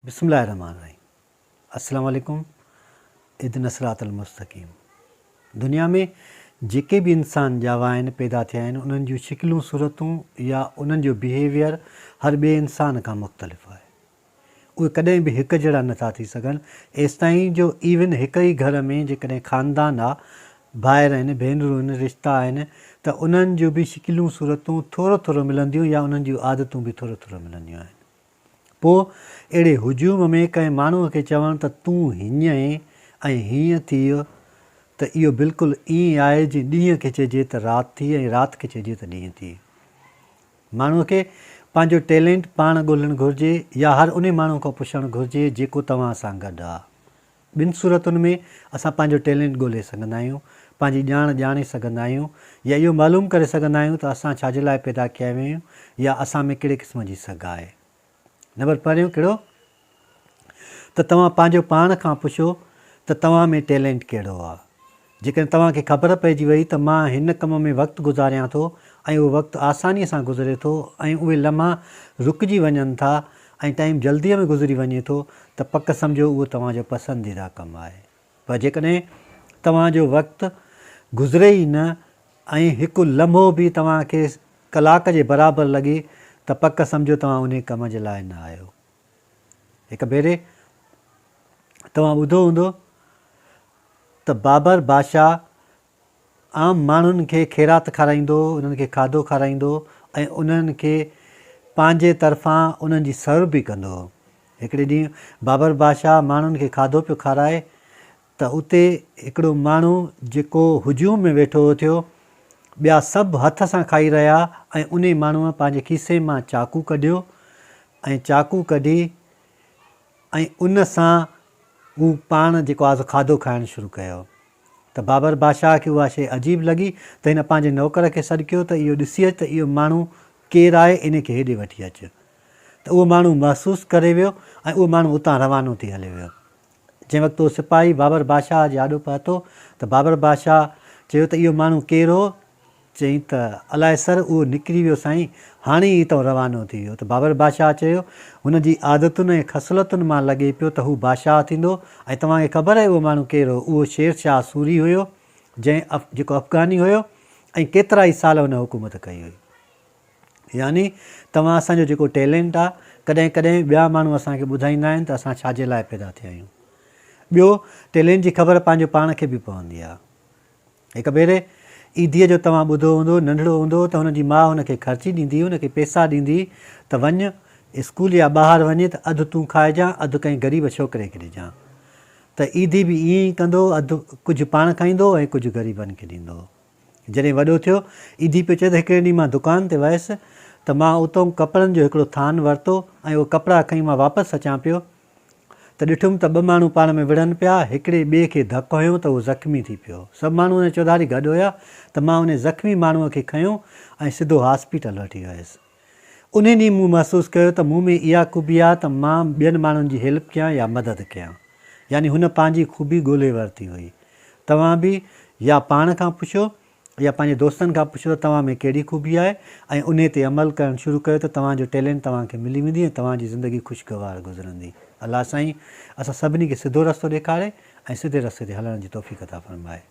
بسم الله الرحمن الرحيم السلام عليڪم اهدنا الصراط المستقيم دنيا ۾ جيڪي به انسان ڄاوا آهن پيدا ٿيا آهن انهن جون شڪلون صورتون يا انهن جو بيهيويئر هر ٻئي انسان کان مختلف آهي اهي ڪڏهن به هڪ جهڙا نٿا ٿي سگهن ايستائين جو ايون هڪ ئي گهر ۾ جيڪڏهن خاندان آ ڀائر آهن ڀينرون آهن رشتا آهن ته انهن جون به شڪلون صورتون ٿورو ٿورو ملنديون يا انهن جون عادتون به ٿورو ٿورو ملنديون آهن. پوء اهڙي هجوم ۾ ڪنهن ماڻهوء کي چوڻ ته تون هيئن آهين ۽ هيئن ٿيء ته اهو بلڪل ائين آهي جيئن ڏينهن کي چئجي ته رات ٿي ۽ رات کي چئجي ته ڏينهن ٿي. ماڻهوء کي پنهنجو ٽيلينٽ پاڻ ڳولڻ گهرجي يا هر انهي ماڻهوء کان پڇڻ گهرجي جيڪو توهان سان گڏ آ. ٻن صورتن ۾ اسان پنهنجو ٽيلينٽ ڳولي سگهندا آهيون، پنهنجي ڄاڻ ڄاڻي سگهندا آهيون يا اهو معلوم ڪري سگهندا آهيون ته اسان ڇا جي لاء پيدا ڪيا ويا آهيون يا اسان ۾ ڪهڙي قسم جي سگهه آهي. نمبر پهريون ڪهڙو؟ ته توهان پنهنجو پاڻ کان پڇو ته توهان ۾ ٽيلينٽ ڪهڙو آهي. جيڪڏهن توهان کي خبر پئجي وئي ته مان هن ڪم ۾ وقت گذاريان ٿو ۽ اهو وقت آسانيء سان گذري ٿو ۽ اهي لمحا رڪجي وڃن ٿا ۽ ٽائيم جلديء ۾ گذري وڃي ٿو ته پڪ سمجهو اهو توهان جو پسنديده ڪم آهي. پر جيڪڏهن توهان جو وقت گذري ئي نه ۽ هڪ لمحو به توهان کي ڪلاڪ جي برابر لڳي ته پڪ سمجهو توهان انهي ڪم جي لاء نه آهيو. هڪ ڀيري توهان ٻڌو هوندو ته بابر بادشاهه عام ماڻهن کي خيرات کارائيندو هو، انهن کي کاڌو کارائيندو هو ۽ انهن کي پنهنجي طرفان انهن جي سرو به ڪندو هو. هڪڙي ڏينهن بابر بادشاهه ماڻهن کي کاڌو پيو کارائي ته اتي هڪڙو ماڻهو جيڪو هجوم ۾ ويٺو هو ٿيو، ٻيا سڀ هٿ سان کائي رهيا ۽ انهي ماڻهوء پنهنجي کيسي مان چاقو ڪڍيو ۽ چاقو ڪڍي ۽ ان سان هو پاڻ جيڪو آهي سو کاڌو کائڻ شروع ڪيو ته بابر بادشاهه کي اها شيء عجيب لڳي ته هن پنهنجي نوڪر کي سڏ ڪيو ته اهو ڏسي اچ ته اهو ماڻهو ڪير آهي ان کي هيڏي وٺي اچ ته اهو ماڻهو محسوس ڪري ويو ۽ اهو ماڻهو اتان روانو ٿي هليو ويو. جنهن وقت اهو سپاهي بابر بادشاهه جي آڏو پهتو ته بابر بادشاهه چيو ته اهو ماڻهو ڪير هو؟ چيائين ته، الائي سر، اهو نڪري ويو سائين، هاڻي ئي هتئون روانو ٿي ويو ته بابر بادشاهه چيو، هن جي عادتن ۽ خصلتن مان لڳي پيو ته هو بادشاهه ٿيندو ۽ توهان کي خبر آهي اهو ماڻهو ڪير هو؟ اهو شير شاهه سوري هيو، جنهن جيڪو افغاني هيو ۽ ڪيترائي سال هن حڪومت ڪئي هئي. يعني توهان اسان جو جيڪو ٽيلنٽ آ، ڪڏهن ڪڏهن ٻيا ماڻهو اسان کي ٻڌائيندا آهن ته اسان ڇا جي لاء پيدا ٿيا آهيون. ٻيو ٽيلنٽ جي خبر پنهنجو پاڻ کي به پوندي آ. هڪ ڀيري عيديء جو توهان ٻڌو هوندو، ننڍڙو هوندو هو ته هن جي ماء هن کي خرچي ڏيندي هئي، هن کي پئسا ڏيندي هئي ته وڃ اسڪول يا ٻاهر وڃي ته اڌ تون کائجان، اڌ ڪنهن غريب ڇوڪري کي ڏجان. ته عيدي به ائين ئي ڪندو هو، اڌ ڪجهه پاڻ کائيندو هو ۽ ڪجهه غريبن کي ڏيندو هو. جڏهن وڏو ٿيو، عيدي پيو چئي ته هڪڙي ڏينهن مان دڪان تي ويس ته مان اتئون ڪپڙن جو هڪڙو ٿان ورتو ۽ اهي ڪپڙا کڻي مان واپس اچان پيو ته ڏٺم ته ٻه ماڻهو پاڻ ۾ وڙهن پيا، هڪڙي ٻئي کي ڌڪ هنيو ته اهو زخمي ٿي پيو. سڀ ماڻهو ان چوڌاري گڏ هيا ته مان انهي زخمي ماڻهوء کي کنيو ۽ سڌو هاسپيٽل وٺي ويس. انهي ڏينهن مون محسوس ڪيو ته مون ۾ اها خوبي آهي ته مان ٻين ماڻهن جي هيلپ ڪيان يا مدد ڪيان. يعني هن پنهنجي خوبي ڳولهي ورتي هئي. توهان به يا پاڻ کان پڇو يا پنهنجي دوستن کان پڇو ته توهان ۾ ڪهڙي خوبي آهي ۽ انهي تي عمل ڪرڻ شروع ڪيو ته توهان جو ٽيلنٽ توهان کي ملي ويندي ۽ توهان جي زندگي خوشگوار گذرندي. الله سائين اسان سڀني کي سڌو رستو ڏيکاري ۽ سڌي رستي تي هلڻ جي توفيق عطا فرمائي.